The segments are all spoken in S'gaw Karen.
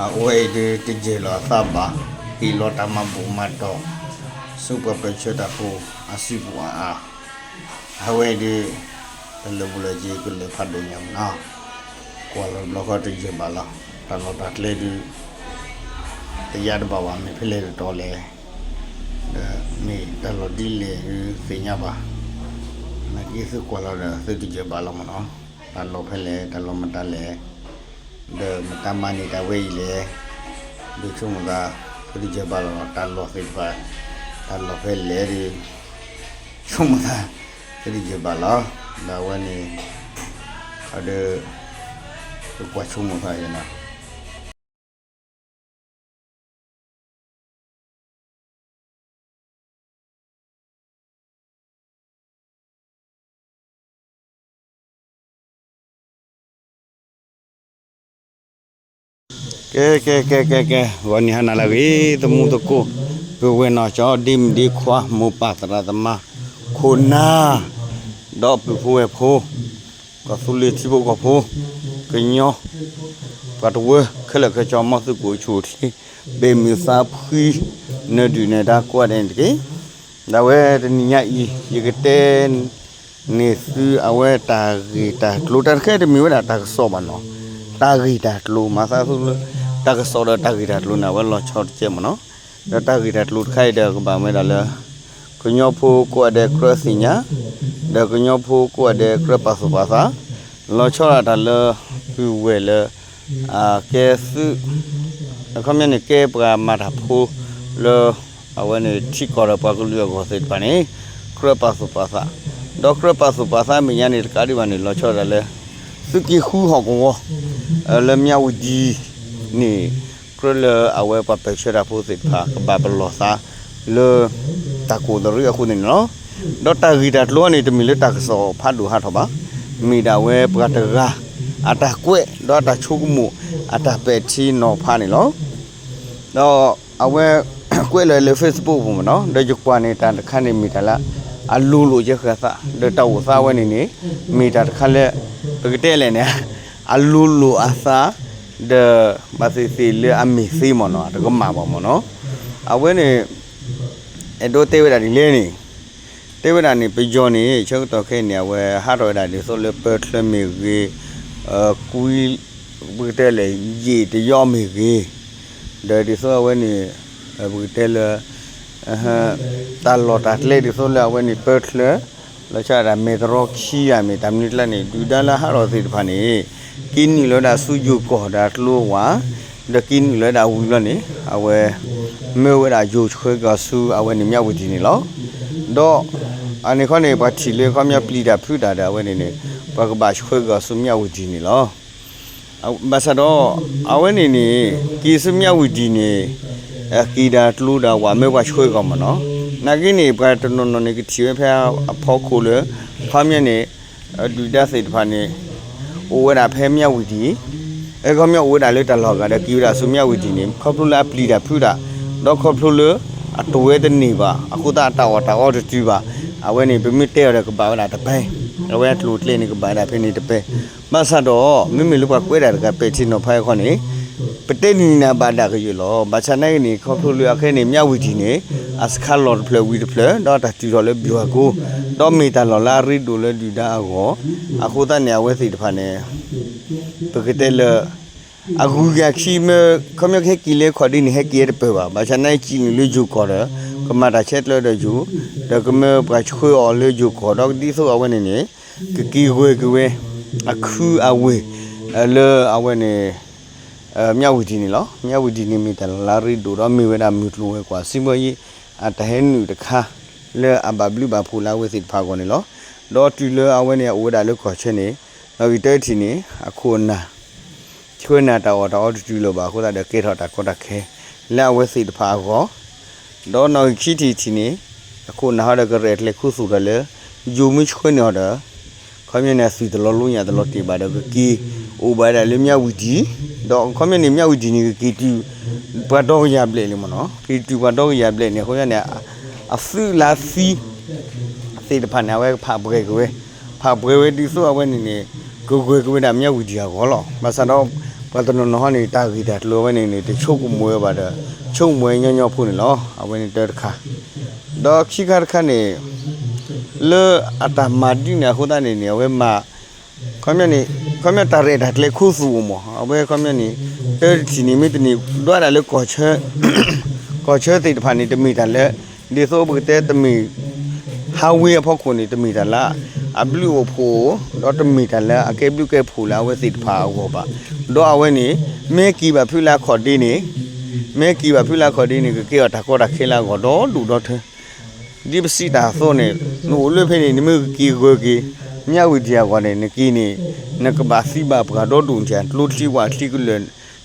အဝဲအံၤဒုးတယၢၤလီၤအသးဘၣ်, ဟ့ၣ်လီၤတၢ်မၤဘူၣ်မၤတီၢ် ဆူပှၤပၢၢ်ဆၢတၢ်ဖိအစုပူၤအါအါ, အဝဲအံၤဒုး တလၢာ်ဘူၣ်လၢာ်က့ၤ ကလၢာ်ဖးဒိၣ်ညါမနီၤ, ကွၢ်လီၤတဘျီဃီတယၢၤဘၣ်လီၤ, တၢ်လီၢ်တၢ်ကျဲဒုး တယာ်တဘၣ်ဘၣ် မ့ၢ်ဖဲလဲၣ်တတီၤလဲၣ်, ဒီးမ့ၢ်တၢ်လီၢ်ဒ်လဲၣ်ဒုးသ့ၣ်ညါဘၣ်, နာ်က့သုကွၢ်လီၤဒီးသုတယၢၤဘၣ်လီၤမနီၤ, တၢ်လီၢ်ဖဲလဲၣ် တၢ်လီၢ်မတၤလဲၣ် ဒီးမတၤမၤန့ၢ်တၢ်ဝဲအံၤလဲၣ်, ဒုးဆိကမိၣ်သး သုတယၢၤဘၣ်လီၤ, တၢ်လီၢ်သ့ၣ်တဖၣ် တၢ်လီၢ်ဖဲလဲၣ်ဒုး ဆိကမိၣ်သး သုတယၢၤဘၣ်လီၤ, ဒီးအဝဲန့ၣ် အဒီး သုကွၢ်ဆိကမိၣ်သးယဲနီၤ ကဲ ကဲ ကဲ ကဲ ကဲ ဂီၤနံၤဟါနၤလၢအဂ့ၤ သမူသကိး ပုၢ်ဝဲၢ်နီၢ်ကၠီ ဒ့မုၣ်ဒ့ခွါ မိၢ်ပၢ်သရၣ်သမါ ခိၣ်နၢ် ဒီးပုၢ်ဖိဝဲၢ်ဖိ ကီၢ်သူလ့ၤထံဖိကီၢ်ဖိ ကညီ ပှၤတဝၢ ခဲလၢာ်ခဲဆ့ မ်သုကအိၣ်ဆူၣ်အိၣ်ချ့ ဘၣ်မုာ်သးဖှံ နၢၤဒုၣ်နၢၤဒါကိးဂၤဒဲးန့ၣ်တက့ၢ်. ဒ်ဝဲတနံၤညါအံၤ ယကတဲ န့ၢ်သုအဝဲတၢ်ဂ့ၢ်တၢ်ကျိၤ တၢ်တခါတမ့ၢ်ဝဲဒၣ်တၢ်ကစီၣ်ဘၣ်နီၤ, တၢ်ဂ့ၢ်တၢ်ကျိၤ မၤသးသုလၢ တၢ်ကစီၣ်ဒီးတၢ်ဂ့ၢ်တၢ်ကျိၤန့ၣ် အဝဲလီၤဆီတကဲမ့ၢ်နီၤ, ဒီးတၢ်ဂ့ၢ်တၢ်ကျိၤတခါအံၤဒီးကဘၣ်မ့ၢ်ဒၣ်လၢ ကညီဖိကိးဂၤဒဲးကြၢးသ့ၣ်ညါ, ဒီးကညီဖိကိးဂၤဒဲးကြၢးပာ်သူၣ်ပာ်သး, လီၤဆီဒၣ်တၢ်လၢ ပုၢ်ဝဲၢ်လၢ ကဲသုး အခီပညီန့ၣ် ကဲပှၤမၤတၢ်ဖိလၢ အဝဲန့ၣ်ထံကီၢ်ဒီးပှၤကလုာ်အဂီၢ်သ့ၣ်တဖၣ်န့ၣ် ကြၢးပာ်သူၣ်ပာ်သး, ဒီးကြၢးပာ်သူၣ်ပာ်သးမဲာ်ညါန့ၣ် တကးဒံးဘၣ်န့ၣ် လီၤဆီဒၣ်တၢ်လၢ သုးက့ဃုဟီၣ်ကဝီၤ လၢမၠးဝတံၤန့ၣ် ကြၢးလၢအဝဲပှၤပၢၢ်ဆၢတၢ်ဖိသ့ၣ်တဖၣ် ကဘၣ်ပလီၢ်သးလၢ တၢ်ကိၢ်သရံးအဃိန့ၣ်လီၤ. ဒီးတၢ်ဂ့ၢ်တၢ်ကျိၤန့ၣ် တမ့ၢ်လၢတၢ်ကစီၣ်ဖးဒိၣ်ဟးထီၣ်ဘၣ်, မ့ၢ်ဒၣ်ဝဲပှၤတဂၤ အတၢ်ကွဲး ဒီးအတၢ်ဆိကမိၣ် အတၢ်ပဲာ်ထံနီၤဖးန့ၣ်လီၤ. ဒီးအဝဲ ကွဲးလီၤလၢ Facebook ပူၤမ့ၢ်နီၤ, ဒီးယကွၢ်န့ၣ် တၢ်တခါန့ၣ်မ့ၢ်တၢ်လၢ အလိၤလိာ်ယဲဃာ်သး, ဒီးတၢ်အိၣ်သးဝဲန့ၣ်န့ၣ် မ့ၢ်တၢ်တခါလၢ ပကတဲလဲၣ်န့ၣ် အလိၤလိာ်အသး ဒီးဘၣ်သ့ၣ်သ့ၣ်လၢအမ့ၢ်သ့မ့ၢ်နီၤ အတကမၣ်ဘၣ်မ့ၢ်နီၤ, အဝဲန့ၣ် အဲၣ်ဒိးတဲဝဲဒၣ်ဒ်လဲၣ်န့ၣ်, တဲဝဲဒၣ်န့ၣ် ပယီၤန့ၣ် ဆၢကတီၢ်ခဲအံၤန့ၣ် အဝဲဟးထီၣ်ဝဲဒၣ်ဒ်သိးလၢပၢချၢမ့ၢ်ဂ့ၤ, ကွံ ပကတဲလဲၣ် ယံာ်တယီမ့ၢ်ဂ့ၤ, ဒီးဒ်သိးအဝဲန့ၣ် ပကတဲလၢ တၢ်လီၢ်တၢ်ကျဲဒ်သိးလၢအဝဲန့ၣ်ပၢချၢ လီၤဆီဒၣ်တၢ်မဲာ်တရီခံဂၤမ့ၢ်တၢ်မနုၤကျါန့ၣ် ဒုၣ်ဒါလၢဟးထီၣ်သ့ၣ်တဖၣ်န့ၣ် က့ၤနုာ်လီၤဝဲဒၣ်ဆူယိၤကီၢ်ဒီးကျိဝဲ, ဒီးက့ၤနုာ်လီၤဝဲဒၣ်ဝံၤလီၤန့ၣ် အဝဲ မၢဝဲဒၣ်ယိၤဆှၢက့ၤအီၤဆူအဝဲန့ၣ်မၠးဝတံၤန့ၣ်လီၤ. ဒီး အန့ၣ်ခီန့ၣ် ပှၤထံၣ်လၢခီပညီပျံၤတၢ်ဖုးတၢ်ဒီးအဝဲန့ၣ်န့ၣ် ပှၤကဘၣ်ဆှၢက့ၤအီၤဆူမၠးဝတံၤန့ၣ်လီၤ. ဘၣ်ဆၣ်ဒီး အဝဲန့ၣ်န့ၣ် က့ၤဆူမၠးဝတံၤန့ၣ် က့ၤဒီးကျိဒီးဝဲ မၢပှၤဆှၢက့ၤအီၤမ့ၢ်နီၤ, နာ်က့န့ၣ် ပှၤတနီၤနီၤန့ၣ် ကထံၣ်ဝဲဖဲအဖီခိၣ်လၢ ခီပညီန့ၣ် ဒုၣ်ဒါသ့ၣ်တဖၣ်န့ၣ် အိၣ်ဝဲဒၣ်ဖဲမၠးဝတံၤ, ခီပညီအိၣ်ဝဲဒၣ်လၢတၢ်လီၢ်အဂၤဒီး က့ၤဝဲဒၣ်ဆူမၠးဝတံၤန့ၣ် ခီဖျိလၢအပျံၤတၢ်ဖုးတၢ်, ဒီးခီဖျိလၢ အတိၢ်ဝဲတန့ၢ်ဘၣ် အဃိသတးအတၢ်အီၣ်တၢ်အီတတုၤဘၣ်, အဝဲန့ၣ် ပမ့ၢ်တဲအီၤဒီးကဘၣ်ဝဲဒၣ်တပဲ, အဝဲအကျိၤအကျဲန့ၣ် ကဘၣ်ဝဲဒၣ်ဖဲန့ၣ်တပဲ, ဘၣ်ဆၣ်ဒီး မ့မ့ၢ်လၢပှၤကွဲးတၢ်တဂၤပဲာ်ထံနီၤဖးအံၤခီန့ၣ် ပတဲနံၤနၤဘၣ်ဒၣ်ကယဲၢ်လီၤ. ဘၣ်ဆၣ်နာ်က့န့ၣ် ခီဖျိလၢအခဲအံၤန့ၣ် မၠးဝတံၤန့ၣ် အစခါလီၢ်တဖျၢၣ်ဝံၤတဖျၢၣ် ဒီးတၢ်တုၤထီၣ်လၢဘျီၣ်ကိ ဒီးမ့ၢ်တၢ်လီၢ်လၢအရ့ဒိၣ်လၢဒုၣ်ဒါအဂီၢ်, အဃိသတးန့ၣ် အဝဲသ့ၣ်တဖၣ်န့ၣ် ပကတဲလၢ အဂုၤအဂၤခံမၢ ခီပညီကဟဲက့ၤလၢခီၣ်ဒ့န့ၣ် ဟဲက့ၤတပၢၢ်ဘၣ်, ဘၣ်ဆၣ်နာ်က့က့ၤနုာ်လၢယိၤကီၢ်ဒီး ကမၤတၢ်ဆဲးကျၢဒီးယိၤ, ဒီးကမၢပှၤဆှၢအီၤလၢယိၤကီၢ် ဒီးဒ်သိးအဝဲန့ၣ်န့ၣ် ကက့ၤဂၢၢ်က့ၤဝဲ အခုအဝ့ၢ် လၢအဝဲန့ၣ် မၠးဝတံၤန့ၣ်လီၤ. မၠးဝတံၤန့ၣ်မ့ၢ်တၢ်လီၢ်လၢအရ့ဒိၣ်ဒီးမ့ၢ်ဝဲဒၣ်မုၢ်ကျိၤဝဲၤကွာ် စံးဘီယ့ အတၢ်ဟဲနုာ်တခါ လၢအဘၣ်ဘျုးဘၣ်ဖှိၣ်လၢအဝဲသ့ၣ်တဖၣ်အဂီၢ်န့ၣ်လီၤ. ဒီးတုၤလၢအဝဲန့ၣ်အအိၣ်ဝဲဒၣ်လၢကီၢ်ဆၢန့ၣ် နီၣ်ဂံၢ်တၢထံၣ်န့ၣ် အခိၣ်အနၢ် ဆှၢနၤတၢ်အီၣ်တၢ်အီတတုၤလၢၤဘၣ် အဃိသတးဒီးကဲထီၣ်တၢ်ကီတၢ်ခဲ လၢအဝဲသ့ၣ်တဖၣ်အဂီၢ်, ဒီးနီၣ်ဂံၢ်ခံထံၣ်ထံၣ်န့ၣ် အခိၣ်အနၢ်ဟီဒီးကရဲၣ်ကျဲၤခူသူၣ်ထီၣ်လၢ ယိၤမ့ၢ်ဆှၢန့ၢ်အီၤဒီး ခီပညီန့ၣ် အသွံၣ်တလီၤလိညၣ်တလီၤတ့ၢ်ဘၣ်ဒီး ကက့ၤအိၣ်ဘၣ်ဝဲဒၣ်လၢမၠးဝတံၤ, ဒီးခီပညီန့ၣ် မၠးဝတံၤန့ၣ် ကက့ၤတုၤ ပှၤဒီကယၤဘျဲၣ်လံမ့ၢ်နီၤ, က့ၤတုၤပှၤဒီကယၤဘျဲၣ်န့ၣ် ခီပညီန့ၣ် အသုးလၢအသံ သ့ၣ်တဖၣ်န့ၣ် အဝဲကဖးပှဲၤက့ၤဝဲ, ဖးပှဲၤဝဲဒ်သိးအဝဲန့ၣ်န့ၣ် ကဂၢၢ်က့ၤဝဲဒၣ်မၠးဝတံၤအဂီၢ်လီၤ. ဘၣ်ဆၣ်ဒီး ပှၤတနီၤနီၤဟီန့ၣ် တၢ်ဂ့ၢ်တၢ်ကျိၤဝဲန့ၣ်န့ၣ် တဆိကမိၣ်ဝဲဘၣ်ဒီး ဆိကမိၣ်ဝဲညီညီဖိန့ၣ်လီၤ. အဝဲန့ၣ်တၢတခါ, ဒီးခံခါတခါန့ၣ် လၢအတၢ်မၤဒ်န့ၣ်အဃိသတးန့ၣ်န့ၣ် အဝဲမၤ ခီပညီန့ၣ် ခီပညီတၢ်ရဲၣ်တၢ်ကျဲၤခူသူၣ်အိၣ်မး အဝဲခီပညီန့ၣ် တၢတထံၣ်န့ၣ် မ့ၢ်တန့ၢ်ဒွးဒၣ်လၢ ကီၢ်ဆၢသ့ၣ်တဖၣ်န့ၣ် တမ့ၢ်တၢ်လၢ ဒ်သိးပကတဲတမ့ၢ် highway အဖီခိၣ်န့ၣ် တမ့ၢ်တၢ်လၢ အဘျုးအိၣ်ဖှိၣ် ဒီးတမ့ၢ်တၢ်လၢအကဲဘျုးကဲဖှိၣ်လၢအဝဲသ့ၣ်တဖၣ်အဂီၢ်ဘၣ်. ဒီးအဝဲန့ၣ် မ့ၢ်က့ၤဘၣ်ဖုလၢအခီၣ်ဒ့န့ၣ် မ့ၢ်က့ၤဘၣ်ဖုလၢအခီၣ်ဒ့န့ၣ် ကကဲအီၤတၢ်ကီတၢ်ခဲလၢအဂီၢ်ဒီဒူၣ်ဒီထၢ ဒ်ပစံးတၢ်အသိးန့ၣ် နအိၣ်လၢဖဲန့ၣ် နမ့ၢ်ကက့ၤဂၢၢ်က့ၤ မၠၣ်ဝံၤဒံးအဂီၢ်န့ၣ် နက့ၤန့ၣ် နကဘၣ်သံဘၣ်ပှၤဒီဒူၣ်န့ၣ် ကျိချံဝးချံကလၢာ်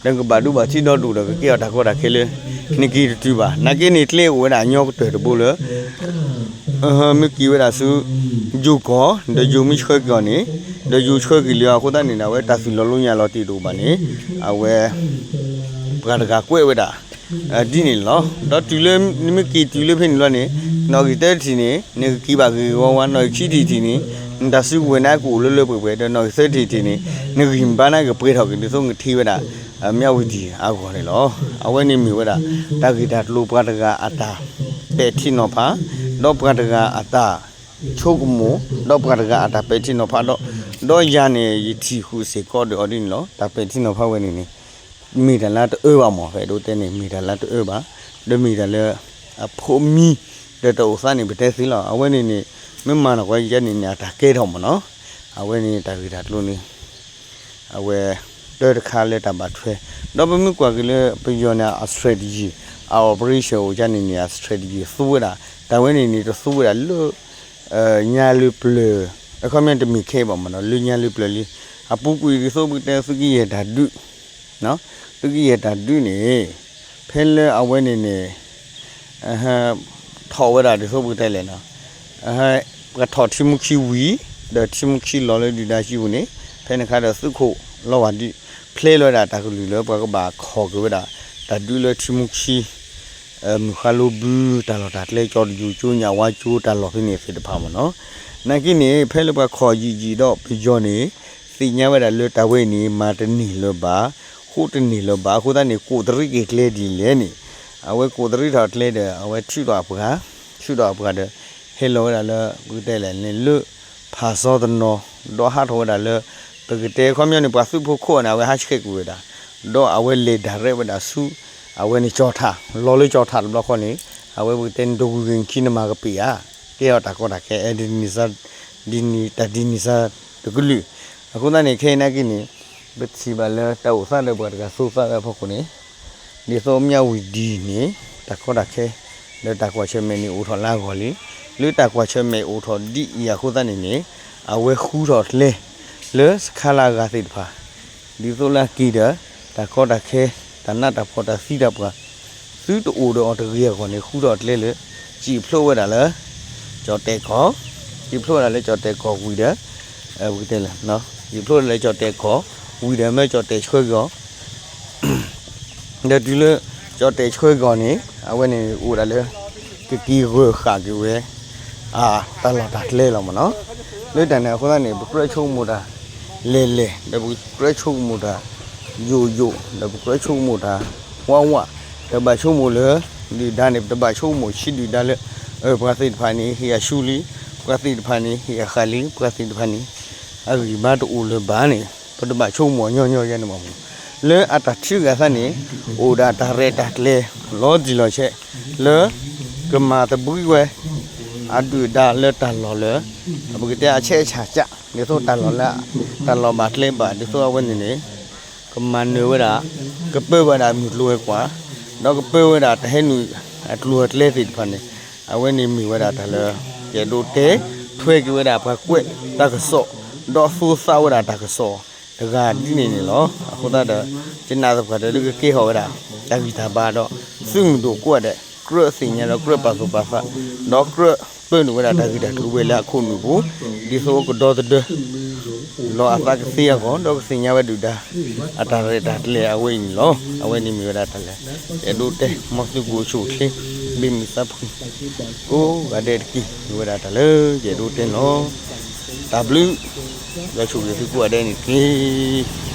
နကဘၣ်ဒိဘၣ်ထံးဒီဒူၣ်ဒီး ကကဲအီၤတၢ်ကီတၢ်ခဲလၢ နက့ၤတတုၤဘၣ်. နာ်က့န့ၣ် ကျဲအိၣ်ဝဲဒၣ်အညီကတၢၢ်တဘိလၢ မ့ၢ်က့ၤဝဲဒၣ်ဆူ ယိၤကီၢ် ဒီးယိၤမ့ၢ်ဆှၢက့ၤအီၤန့ၣ် ဒီးယိၤဆှၢက့ၤလံအီၤအဃိသတးန့ၣ် အဝဲတၢ်သုးလီၤလိညါလီၤတံၢ်တအိၣ်ဘၣ်န့ၣ် အဝဲ ပှၤတဂၤကွဲးဝဲဒၣ် ဒ်န့ၣ်လီၤ. ဒီးတုၤလၢနမ့ၢ်က့ၤတုၤလၢဖဲန့ၣ်လီၤန့ၣ် နီၣ်ဂံၢ်သၢထံၣ်န့ၣ် နကက့ၤဘၣ်ဂ့ၤဂ့ၤဝါဝါ နီၣ်ဂံၢ်ခံထံၣ်ထံၣ်န့ၣ် နတၢ်စုကဝဲၤန့ၣ်ကအိၣ်လၢလၢပှဲၤပှဲၤ ဒီးနီၣ်ဂံၢ်သၢထံၣ်ထံၣ်န့ၣ် နဂံၢ်နဘါန့ၣ်ကပှဲၤထီၣ်က့ၤ ဒ်သိးနကထံၣ်ဝဲဒၣ် မၠၣ်ဝံၤဒံးအဂီၢ်န့ၣ်လီၤ. အဝဲန့ၣ်မ့ၢ်ဝဲဒၣ် တၢ်ဂ့ၢ်တၢ်ကျိၤပှၤတဂၤအတၢ်ပဲာ်ထံနီၤဖး ဒီးပှၤတဂၤအတၢ်ဆိကမိၣ် ဒီးပှၤတဂၤအတၢ်ပဲာ်ထံနီၤဖးဒီး ဒီးယၤန့ၣ် ယထံၣ်ဃုာ်စ့ၢ်ကီးဒီးအီၤဒ်န့ၣ်လီၤ. တၢ်ပဲာ်ထံနီၤဖးဝဲန့ၣ်န့ၣ် မ့ၢ်တၢ်လၢတအၢဘၣ်မး ဖဲဒိတဲန့ၣ် မ့ၢ်တၢ်လၢတအၢဘၣ် ဒီးမ့ၢ်တၢ်လၢ အဖိမံ ဒီးတအိၣ်သးန့ၣ် ပတဲသ့လီၤ. အဝဲန့ၣ်န့ၣ် မ့ၢ်မၤနီၢ်ကီးယဲန့ၣ်န့ၣ် အတၢ်ကဲထီၣ်မးနီၤ. အဝဲန့ၣ်တၢ်ဂ့ၢ်တၢ်ကျိၤန့ၣ် အဝဲ တၢတခါလၢတၢ်ဘၣ်ထွဲ ဒီးပမ့ၢ်ကွၢ်က့ၤလၢပယီၤန့ၣ် အ strategy အ operation အိၣ်ကန့ၣ်န့ၣ် အ strategy သူဝဲဒၣ် တၢ်ဝဲန့ၣ်န့ၣ် တသူဝဲဒၣ်လၢ ညါလၢပျၢၤ အခီပညီတမ့ၢ်ခဲအံၤဘၣ်မးနီၤ လၢညါလၢပျၢၤလံ အပူၤကွံာ်ဒ်သိးပကတဲ သုးက့ယဲၢ်တၢ်ဒုး သုးက့ယဲၢ်တၢ်ဒုးန့ၣ် ဖဲလၢအဝဲန့ၣ်န့ၣ် ထီၣ်ဝဲဒၣ်ဒ်သိးပကတဲလဲၣ်နီၤ ပှၤထီၣ်ထံမူခံဝံၤ ဒီးထံမူခံလီၤလၢဒုၣ်ဒါစုပူၤန့ၣ် ဖဲန့ၣ်အခါဒီးသုးခိၣ်လီၤဝဲဒၣ်ဒုး ဖျဲလီၤဝဲဒၣ်တၢ်ကလုၢ်လၢပှၤကဘၣ်ခီၣ်က့ၤဝဲဒၣ် တၢ်ဒုးလၢထံမူခံ မုၢ်ဃါလိဘု တၢ်လီၢ်တၢ်ကျဲ ကၠီတယိၤကၠိ ညၣ်ဝါကၠိ တၢ်လီၢ်ဖဲန့ၣ်သ့ၣ်တဖၣ်မးနီၤ. နာ်က့န့ၣ် ဖဲလၢပှၤခီၣ်ယံာ်ယံာ်ဒီးပယီၤန့ၣ် သ့ၣ်ညါဝဲဒၣ်လၢတၢ်ဝဲအံၤန့ၣ် မၤတန့ၢ်လၢၤဘၣ် ဃိတန့ၢ်လၢၤဘၣ် အဃိသတးန့ၣ် ကိးတရံးက့ၤကျဲဒ်လဲၣ်န့ၣ် အဝဲကိးတရံးထီၣ်ကျဲဒီး အဝဲထုးထီၣ်အပှၤ ထုးထီၣ်အပှၤဒီး ဟဲလီၤဝဲဒၣ်လၢ ပကတဲလဲၣ်န့ၣ် လၢ ဖၣ်စီတနီၤ ဒီးဟးထီၣ်ဝဲဒၣ်လၢ ပကတဲခီပညီန့ၣ် ပှၤသုးဖိခိၣ်န့ၣ် အဝဲဟးဆှဲးကွံာ်ဝဲဒၣ် ဒီးအဝဲလဲၤဒၣ်ရဲၣ်ဝဲဒၣ်ဆူ အဝဲန့ၣ်ကၠီၤထၣ် လီၤလၢကၠီၤထၣ်တဘျီဃီန့ၣ် အဝဲပကတဲန့ၣ် တဝံၤဂ့ၤခံနမၤကပ့ၤဧါ ကဲအီၤတၢ်ကီတၢ်ခဲ အဲၣ်ဒိး တၢ်ဒ်န့ၣ်စါတကလုာ် အဃိသတးန့ၣ် ခဲအံၤနာ်က့န့ၣ် ပထံၣ်ဘၣ်လၢတၢ်အိၣ်သးဒီးပှၤတဂၤသူသးဝဲအဖီခိၣ်န့ၣ် ဒ်သိးမၠၣ်ဝံၤဒံးန့ၣ် တၢ်ကီတၢ်ခဲ လၢတၢ်ကွၢ်ဆၢၣ်မဲာ်န့ၣ်အိၣ်ထီၣ်လၢအဂီၢ်လံ လၢတၢ်ကွၢ်ဆၢၣ်မဲာ်အိၣ်ထီၣ်ဒ်အံၤအဃိသတးန့ၣ်န့ၣ် အဝဲဃုထီၣ်ကျဲ လၢစခါလၢအဂၤသ့ၣ်တဖၣ် ဒ်သိးလၢအက့ၤဒီး တၢ်ကီတၢ်ခဲ တၢ်နးတၢ်ဖှီၣ်တၢ်သံတၢ်ပှၢ် သုတအိၣ်ဒီးအီၤတဂ့ၤအဂီၢ်န့ၣ် ဃုထီၣ်ကျဲလၢ စံၣ်ဖျိးဝဲဒၣ်လၢ ကၠီၣ်တဲာ်ကီၢ် စံၣ်ဖျိးဝဲဒၣ်လၢကၠီၣ်တဲာ်ကီၢ်ဝံၤဒီး ပကတဲလဲၣ် စံၣ်ဖျိးဝဲဒၣ်လၢကၠီၣ်တဲာ်ကီၢ် ဝံၤဒီးမၢကၠီၣ်တဲာ်ဆှၢကီၢ် ဒီးတုၤလၢ ကၠီၣ်တဲာ်ဆှၢကီၢ်န့ၣ် အဝဲန့ၣ်အိၣ်ဒၣ်လၢ ကက့ၤဂၢၢ်ဃာ်က့ၤဝဲ အတၢ်လီၢ်တၢ်ကျဲလီၤမးနီၤ. လၢတၢ်န့ၣ်အဃိသတးန့ၣ် ပကြၢးဆိကမိၣ်တၢ် လဲၢ်လဲၢ် ဒီးပကြၢးဆိကမိၣ်တၢ် ယိာ်ယိာ် ဒီးပကြၢးဆိကမိၣ်တၢ် ဝးဝး တဘၣ်ဆိကမိၣ်လၢ ဒုၣ်ဒါန့ၣ် ပတဘၣ်ဆိကမိၣ်ဆံးဒုၣ်ဒါလၢ ပှၤသ့ၣ်တဖၣ်န့ၣ် ဟ့ၣ်အရှုံးလံ ပှၤသ့ၣ်တဖၣ်န့ၣ် ဟ့ၣ်အဃာ်လံ ပှၤသ့ၣ်တဖၣ်န့ၣ် အဂံၢ်ဘါတအိၣ်လၢၤဘၣ်န့ၣ် ပတဘၣ်ဆိကမိၣ်ညီညီယဲန့ၣ်မးမး လၢအတၢ်ထုကဖၣ်သးန့ၣ် အိၣ်ဒၣ်တၢ်ရဲၣ်တၢ်ကျဲၤ လီၤတံၢ်လီၤဆဲး လၢ ကမၤသဘှံးဝဲ အဒုၣ်အဒါလၢတၢ်လီၢ်လၢ ပကတဲအဆဲးအဆၣ်ကၢ် ဒ်သိးတၢ်လီၢ်လၢ တၢ်လီၢ်ဘၣ်ကျဲဘၣ် ဒ်သိးအဝဲန့ၣ်န့ၣ် ကမၤနၢၤဝဲဒၣ် ကပၢဝဲဒၣ်မုၢ်ကျိၤဝဲၤကွာ် ဒီးကပၢဝဲဒၣ်တၢ်ဟဲနုာ်အကျိၤအကျဲသ့ၣ်တဖၣ်န့ၣ် အဝဲန့ၣ်မ့ၢ်ဝဲဒၣ်တၢ်လၢ ယအဲၣ်ဒိးတဲ ထွဲက့ၤဝဲဒၣ်ပှၤကွဲးတၢ်ကစီၣ် ဒီးသူသးဝဲဒၣ်တၢ်ကစီၣ် တဂၤဒ်န့ၣ်န့ၣ်လီၤ. အဃိသတးဒီး ယနာ်သပှၢ်တၢၢ်လၢကကဲထီၣ်ဝဲဒၣ် တၢ်ဂံၢ်တၢ်ဘါဒီး သုးမုၢ်ဒိၣ်ကိးဂၤဒဲး ကြၢးသ့ၣ်ညါဒီးကြၢးပာ်သူၣ်ပာ်သး ဒီးကြၢးပၢနုာ်ဝဲဒၣ်တၢ်ဂ့ၢ်တၢ်ကျိၤဝဲလၢအခိၣ်နူာ်ပူၤ ဒ်သိးကဒီသဒၢ လီၤအသးကသ့အဂီၢ် ဒီးကသ့ၣ်ညါဝဲဒုၣ်ဒါ အတၢ်ရဲၣ်တၢ်ကျဲၤအဝဲအံၤန့ၣ်လီၤ. အဝဲန့ၣ်မ့ၢ်ဝဲဒၣ်တၢ်လၢ ယအဲၣ်ဒိးတဲ မ်သုကအိၣ်ဆူၣ်အိၣ်ချ့ ဘၣ်မုာ်သးဖှံ ကိးဂၤဒဲးတက့ၢ် မ့ၢ်ဝဲဒၣ်တၢ်လၢယအဲၣ်ဒိးတဲန့ၣ်လီၤ. တၢ်ဘျုး ယွၤဆိၣ်ဂ့ၤသုကိးဂၤဒဲးန့ၣ်တက့ၢ်.